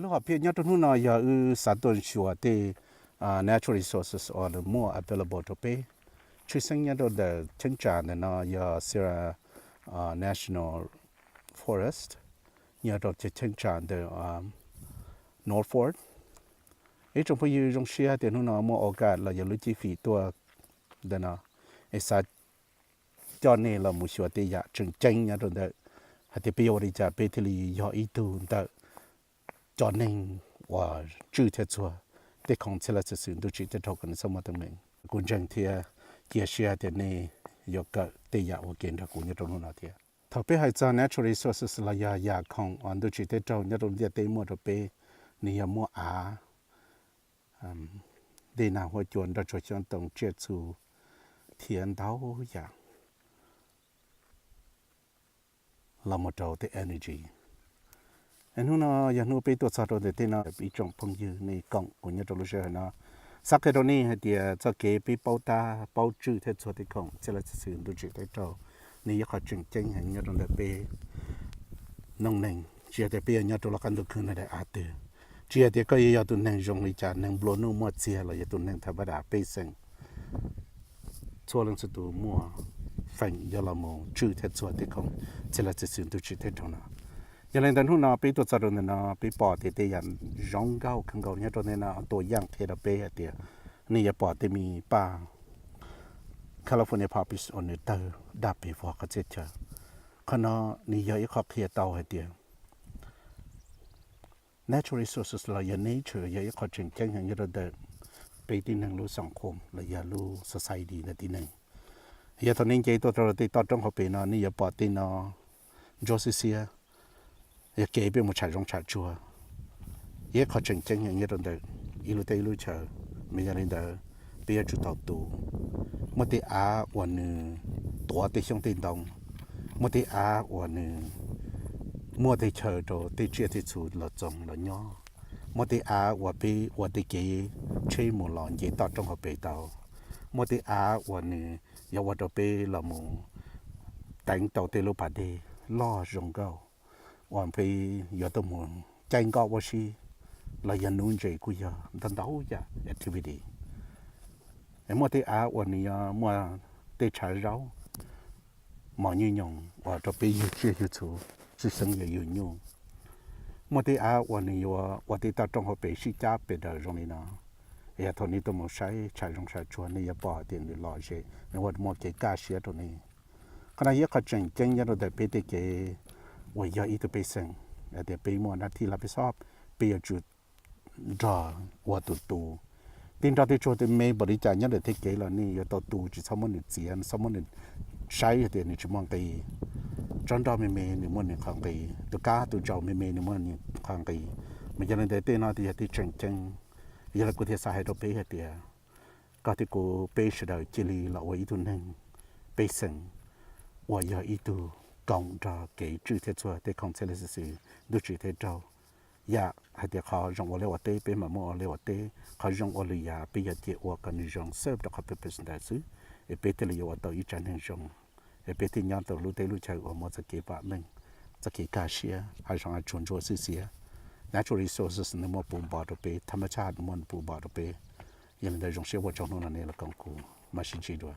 Lub hom phiaj nyob rau hnub no yog wb xav tuaj xyuas tej natural resources uas nws muaj available rau peb. Tshwj xeeb nyob rau ntawm cheeb tsam ntawm no yog Sierra National Forest, nyob rau cheeb tsam ntawm North Fork. Ib tsoom phooj ywg, zoo siab tias hnub no muaj o kaj los yog lub cib fim tuaj ntawm no, es xav coj nej los mus xyuas tej yam tseem ceeb nyob rau ntawm, hais tias peb yuav ua li cas peb thiaj li yog ib tug ntawm cov neeg uas tswj thiab txuag tej khoom txhia laj txhia xwm ntuj tsim teb raug kom nws txhob muaj teeb meem. Kuv ntseeg thiab cia siab tias nej yuav kawm tej yam ua ke nrog kuv nyob rau hnub no thiab. Thaum peb hais txog natural resources los yog yam khoom uas ntuj tsim teb raug nyob rau ntiaj teb muaj rau peb, nws yog muaj av, dej nag huab cua, nroj tsuag xyoob ntoo, tsiaj txhu, thiab ntau yam los mus rau tej energy. Es hnub no yog hnub peb tuaj txog rau ntawm tej no, ib tsoom phooj ywg nej koom kuv nyob rau lub sij hawm no, xav qhia rau nej hais tias txoj kev peb paub tab paub tswj thiab txuag tej khoom txhia laj txhia xwm ntuj tsim teb raug, nws yog qhov tseem ceeb heev nyob rau ntawm peb noob neej. Tsis yog tias peb yuav nyob rau lub qab ntuj khwb no daim av twg, tsis yog tias koj yuav yog tus neeg zoo li cas, neeg nplua nuj muaj txiag los yog tus neeg thaum pab dam pej xeem, txhua leej txhua tus muaj feem yuav los mus tswj thiab txuag tej khoom txhia laj txhia xwm ntuj tsim teb raug no. Yog li ntawd hnub no peb tuaj txog rau ntawm no peb pom tias tej yam zoo nkauj kawg nkaus nyob rau ntawm no. Tua yaj qhia rau peb hais tias nej yuav pom tej me paj California poppies uas nws tawg daj pes vog qhov txhia chaw. Qhov no nws yog ib qho qhia tau hais tias natural resources los yog nature yog ib qho tseem ceeb heev nyob rau ntawm peb tib neeg lub xeem qhuam los yog lub society ntawm tib neeg. Yog thaum nej nce tuaj rau tej toj roob hauv pes no nej yuav pom tej no ntsuab xiab xiab, yog kev peb mus tsham zoov tsham tsuag, yog ib qho tseem ceeb heev nyob rau ntawm ib lub teb ib lub chaw. Mas yog li ntawd peb yuav tsum tau tu. Muaj tej av uas nws tuav tej xyoob tej ntoo, muaj tej av uas nws muaj tej chaw rau tej tsiaj tej txhu los txoos los nyob, muaj tej av uas peb ua tej kev tsheb mus los nce toj roob hauv pes tau, muaj tej av uas nws yuav ua rau peb los mus teev tau tej lub pas dej loj zoo nkauj uas peb yuav tuaj mus caij nkoj ua si los yog nuv ntses kuj yog ntau ntau yam activity. Es muaj tej av uas nws yuav muaj tej tshav zaub mos nyuj nyoos ua rau peb yug tsiaj yug txhu, tshwj xeeb yog yug nyuj. Muaj tej av uas nws yuav ua tej toj roob hauv pes sib cab pes daws zoo li no. Yog thaum nej tuaj mus saib tsham zoov tsham tsuag nej yuav pom tias nws lom zem, nws ua muaj kev kaj siab rau nej. Qhov no yog ib qho tseem ceeb nyob rau ntawm peb tej kev uas yog ib tug pej xeem, tias peb muaj nab thij laj peb xob, peb yuav tsum nrog ua tus tu. Tej nroj tej tsuag tej me npaum li cas nyob ntawm tej kev los nej yuav tau tu, tsis txhob muab nws txiav, txhob muab nws saib tias nws tsis muaj nqi. Tsob nroj me me nws muaj nws qhov nqi, tus kab tus ntsaum me me nws muaj nws qhov nqi. Mas yog li ntawd tej no yog tej tseem ceeb. Yog li kuv thiaj xav hais rau peb hais tias koj thiab kuv peb sawv daws cia li los ua ib tug neeg pej xeem uas yog ib tug koom nrog kev tswj thiab txuag tej khoom txhia laj txhia xwm ntuj tsim teb raug. Yam hais tias qhov zoo ua liaj ua teb peb mam muaj ua liaj ua teb, qhov zoo ua lwm yam peb yuav cia ua kom nws zoo xwb rau qhov purpose ntawd xwb, es peb thiaj li yuav ua tau ib tsev neeg zoo, es peb thiaj nyob tau lub teb lub chaw uas muaj txoj kev vam meej, txoj kev kaj siab, hav zoov hav tsuag ntsuab xwb xiab. Natural resources nws muaj puv npo rau peb, thaj mab tshaj nws muaj puv npo rau peb. Yog li ntawd zoo siab ua tsaug hnub no nej los koom kuv, mam sib ntsib dua.